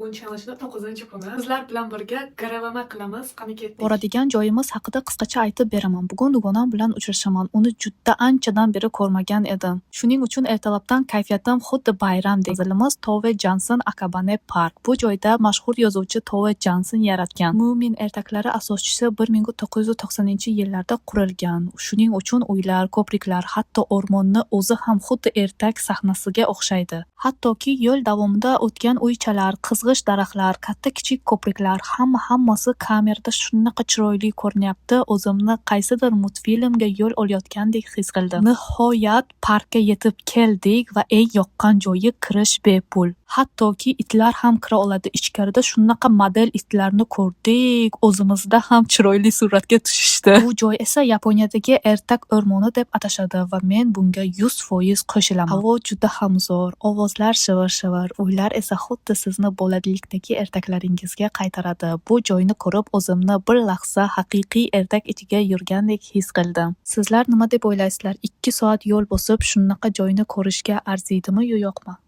Bugun challenge'ni 9-kuni. Sizlar bilan birga garovama qilamiz. Qani, ketdik. Boradigan joyimiz haqida qisqacha aytib beraman. Bugun dugonam bilan uchrashaman. Uni juda anchadan beri ko'rmagan edim. Shuning uchun ertalabdan kayfiyatim xuddi bayramdek. Manzilimiz Tove Janson Akabane Park. Bu joyda mashhur yozuvchi Tove Janson yaratgan Mumin ertaklari asoschisi 1990-yillarda qurilgan. Shuning uchun uylar, ko'priklar, hatto o'rmonni o'zi ham xuddi ertak sahnasiga o'xshaydi. Hattoki yo'l davomida o'tgan uychalar, qizg'ish daraxtlar, katta-kichik ko'priklar, hamma-hammasi kamerada shunaqa chiroyli ko'rinyapti. O'zimni qaysidir multfilmga yo'l olayotgandek his qildim. Nihoyat parkka yetib keldik va eng yoqqan joyi, kirish bepul. Hattoki itlar ham kira oladi. Ichkarida shunaqa model itlarni ko'rdik. O'zimizda ham chiroyli suratga tushishdi. Bu joy esa Yaponiyadagi ertak o'rmoni deb atashadi va men bunga 100% qo'shilaman. Havo juda ham zo'r, ovozlar shivir-shivir, uylar esa xuddi sizni bolalikdagi ertaklaringizga qaytaradi. Bu joyni ko'rib, o'zimni bir lahza haqiqiy ertak ichiga yurgandek his qildim. Sizlar nima deb o'ylaysizlar? 2 soat yo'l bosib, shunaqa joyni ko'rishga arziydimi yo yo'qmi?